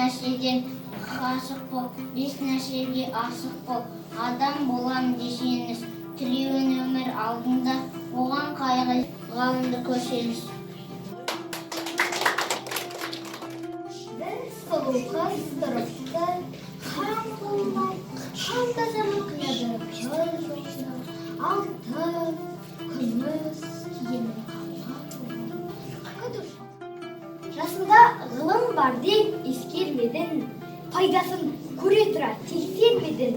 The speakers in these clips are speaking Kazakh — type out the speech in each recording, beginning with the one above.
Нәрседен ғашық бол, бес нәрсеге асық бол. Адам болам десеңіз, тілеуін өмір алдында, оған қайғы ғалымды көрсеңіз. Бір сұлу қыз тұрыпты хан қолында, хан да жаман қияды қыз жоқса, алтын, күміс киемін ханға. Күтуші. Жасында ғылым бар деп ескермедің, пайдасын көре тұра тексермедің.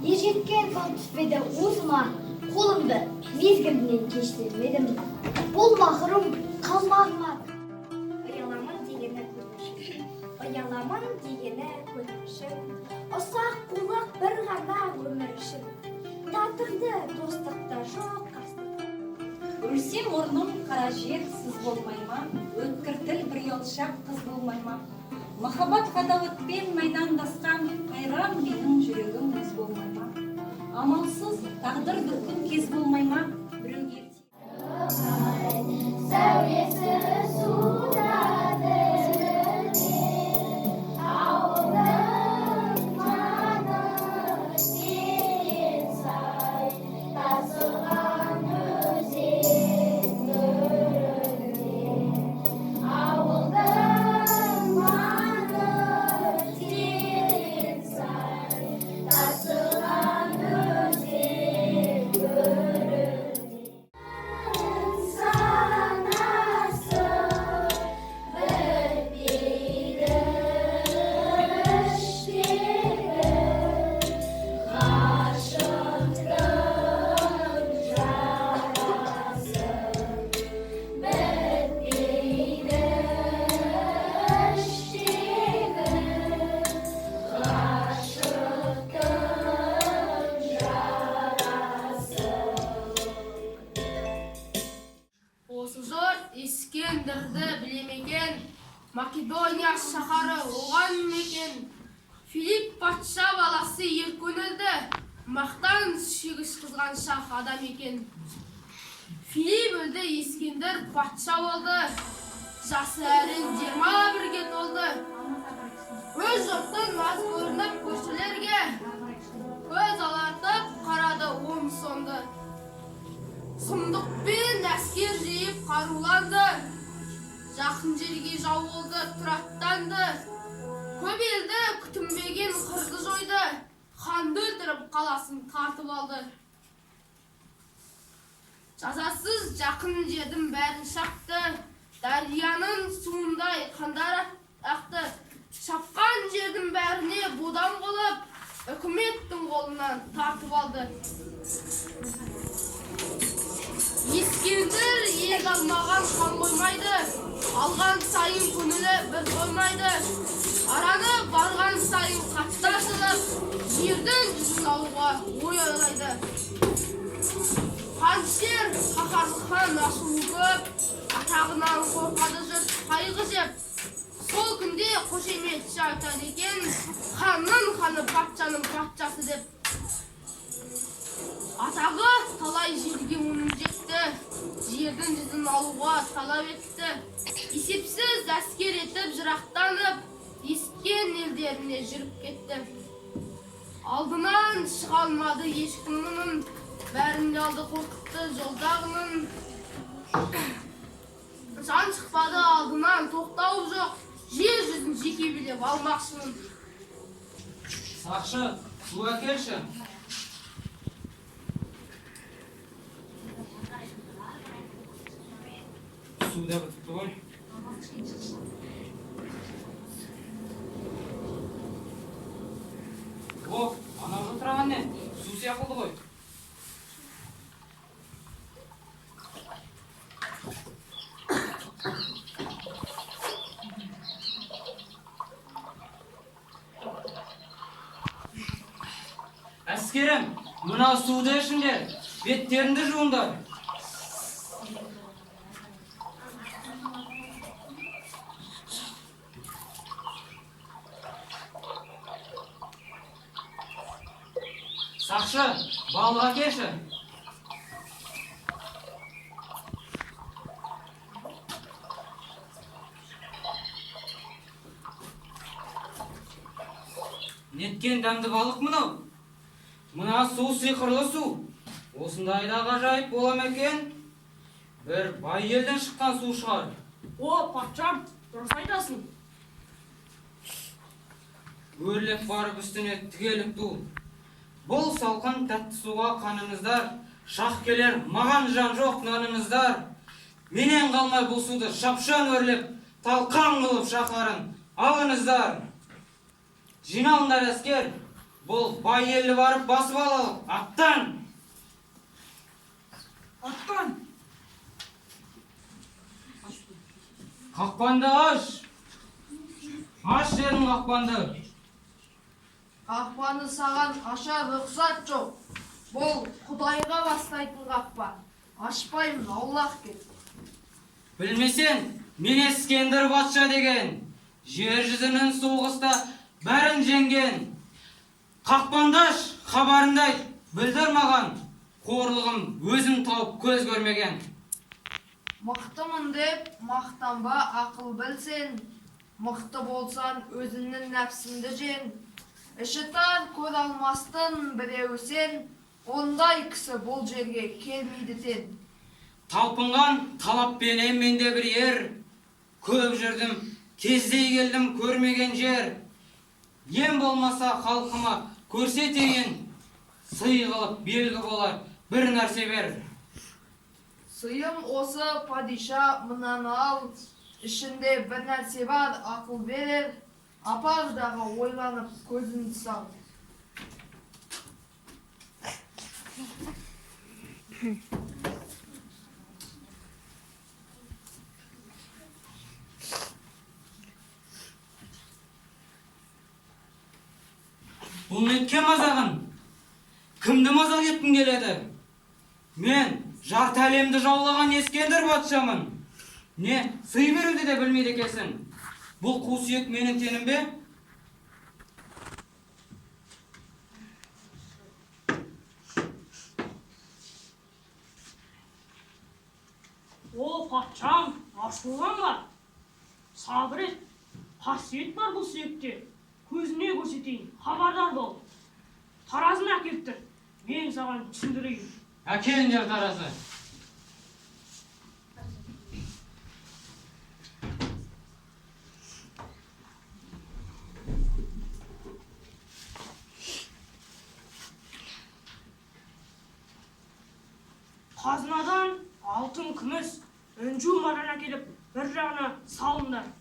Ержеткен соң түспеді уызыма, қолымды мезгілінен кеш сермедім. Бол махрұм қалма арман. Ұяламын дегені көңіл, ұяламын дегені көңіл, ұсақ қулық бір ғана өмір үшін. Татырды достықты жоқ қастық. Өлсем орным қара жер сыз болмай ма, өткір тіл бір ұялшақ қыз болмай ма, махаббат ғадауатпен майдандасқан қайран менің жүрегім мұз болмай ма, амалсыз тағдыр бір күн кез болмай ма, біреуге Сәулесі суда дірілдеп, ауылдың маңы терең сай, тасыған өзен гүрілдеп. Ауылдың маңы терең сай, тасыған өзен гүрілдеп. Санасы бітпейді іштегі ғашықтың жарасы, бітпейді іштегі ғашықтың жарасы. Осы жұрт Ескендірді біле ме екен? Македония шаһары оған мекен. Филипп патша баласы ер көңілді, мақтан сүйгіш қызғаншақ адам екен. Филипп өлді, Ескендір патша болды. Жасы әрең 21-ге толды. Өз жұртын маз көрініп көршілерге, көз алартып қарады оң-соңды. Сұмдықпен әскер жиып қаруланды. Жақын жерге жау болды, тұраттанды. Көп елді күтінбеген қырды жойды. Ханды өлтіріп қаласын тартып алды. Жазасыз жақын жердің бәрін шапты. Дарияның суындай қандар ақты. Шапқан жердің бәріне бодан қылып, үкіметтің қолынан тартып алды. Ескендір ел алмаған хан қоймайды, алған сайын көңілі бір тоймайды. Араны барған сайын қатты ашылып, жердің жүзін алуға ой ойлайды. Қанішер қаһарлы хан ашуы көп, атағынан қорқады жұрт қайғы жеп. Сол күнде қошеметші айтады екен, ханның ханы патшаның патшасы деп. Атағы талай жерге оның жетті, жердің жүзін алуға талап етті. Есепсіз әскер етіп жырақтанып, ескен елдеріне жүріп кетті. Алдынан шыға алмады ешкім мұның, бәрін де алды қорқытты жолдағының. Жан шықпады алдынан, тоқтау жоқ, жер жүзін жеке билеп алмақшымын. Сақшы, су әкелші. Су да бітіпті ғой. О, анау жылтыраған не? Су сияқылды ғой. Әскерім, мына суды ішіңдер, беттеріңді жуыңдар. Сақшы, балық әкелші. Неткен дәмді балық мынау? Мына су сиқырлы су. Осындай да ғажайып бола ма екен? Бір бай елден шыққан су шығар. О, патшам, дұрыс айтасың. Өрлеп барып үстіне тігеліп ту. Бұл салқын тәтті суға қаныңыздар, шақ келер маған жан жоқ наныңыздар. Менен қалмай бұл суды шапшаң өрлеп, талқан қылып шаһарын алыңыздар. Жиналыңдар, әскер, бұл бай елді барып басып алалық. Аттан! Аттан! Қақпанды аш! Аш дедім қақпанды! Қақпаны саған ашар рұқсат жоқ. Бұл Құдайға бастайтын қақпа. Ашпаймын, аулақ кет. Білмесең, мен Ескендір патша деген, жер жүзінің соғыста бәрін жеңген. Қақпанды аш, хабарыңды айт, білдір маған, қорлығым өзім тауып көз көрмеген. Мықтымын деп мақтанба, ақыл білсең, мықты болсаң өзіңнің нәпсіңді жең. Іші тар көре алмастың біреуі сен, ондай кісі бұл жерге келмейді тең. Талпынған талаппенен мен де бір ер, көп жүрдім, кездей келдім көрмеген жер. Ең болмаса халқыма көрсетейін, сый қылып белгі болар бір нәрсе бер. Сыйым осы, падиша, мынаны ал, ішінде бір нәрсе бар, ақыл берер, апар дағы ойланып көзіңді сал. Бұл неткен мазағың? Кімді мазақ еткің келеді? Мен жарты әлемді жаулаған Ескендір патшамын. Не, сый беруді де білмейді екенсің. Бұл қу сүйек менің тенім бе? О, патшам, ашуланба. Сабыр ет. Қасиет бар бұл сүйекте. Көзіне көрсетейін, хабардар бол. Таразыны әкеліп тұр. Мен саған түсіндірейін. Әкеліңдер таразы. Қазынадан алтын, күміс, інжу маржан әкеліп, бір жағына салыңдар.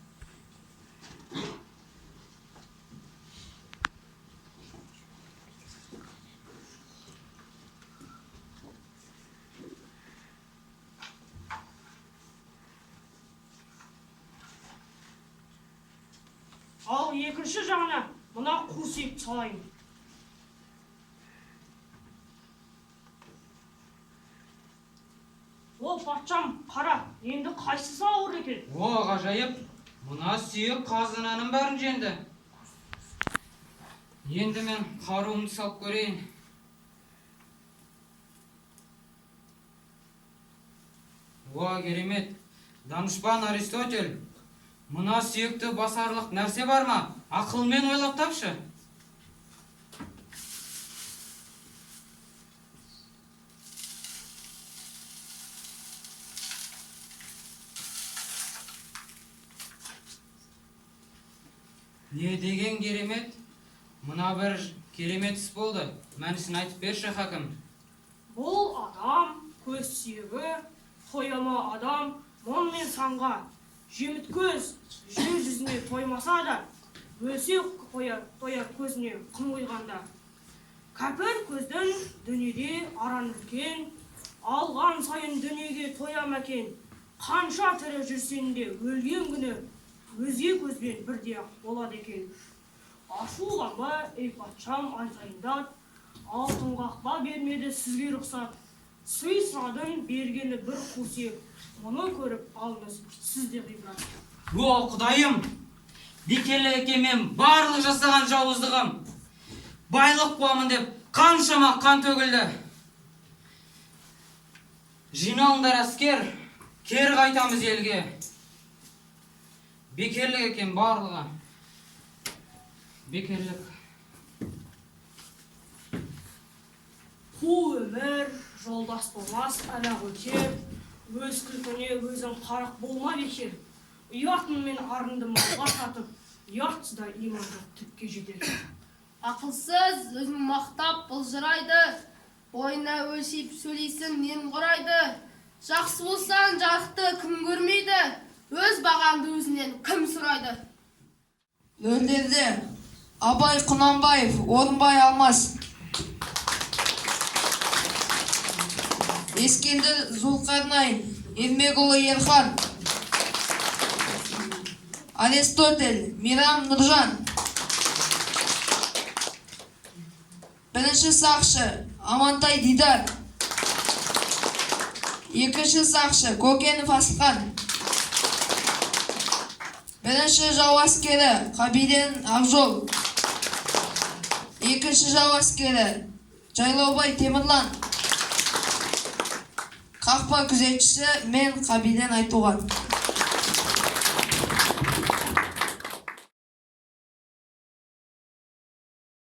Ал екінші жағына мына қу сүйекті салайын. О, патшам, қара, енді қайсысы ауыр екен? О, ғажайып, мына сүйек қазынаның бәрін жеңді. Енді мен қаруымды салып көрейін. О, керемет, данышпан Аристотель, мына сүйекті басарлық нәрсе бар ма? Ақылмен ойлап тапшы. Не деген керемет? Мына бір керемет іс болды. Мәнісін айтып берші, хакім. Бұл адам көз сүйегі, тояма адам мың мен санға. Жеміт көз жер жүзіне тоймаса да, өлсе қояр, тояр көзіне құм құйғанда. Кәпір көздің дүниеде аран үлкен, алған сайын дүниеге тояма екен. Қанша тірі жүрсең де өлген күні өзге көзбен бірдей ақ болады екен. Ашуланба, ей патшам, айтайын, алтын қақпа бермеді сізге рұқсат. Сый сұрадың, бергені бір қу сүйек. Мұны көріп алыңыз, сіз де ғибрат. О, Құдайым, бекерлік екен мен барлық жасаған жауыздығым. Байлық қуамын деп қаншама қан төгілді. Жиналыңдар, әскер, кері қайтамыз елге. Бекерлік екен барлығы. Бекерлік. Қу өмір жолдас болмас, әлі-ақ өтер. Өз күлкіңе өзің қарық болма бекер. Ұятың мен арыңды малға сатып, ұятсызда иман жоқ түпке жетер. Ақылсыз өзін мақтап былжырайды, бойына өлшеп сөйлейсің, нен құрайды. Жақсы болсаң, жарықты кім көрмейді, өз бағаңды өзінен кім сұрайды? Рөлдерде Абай Құнанбаев, Орынбай Алмас, Ескендір Зұлқарнайын, Ермекұлы Ерхан, Аристотель, Мейрам Нұржан. Бірінші сақшы Амантай Дидар, екінші сақшы Көкенов Асылхан, бірінші жау әскері Қабиден Ақжол, екінші жау әскері Жайлаубай Темірлан, қақпа күзетшісі мен Қабиден Айтуған.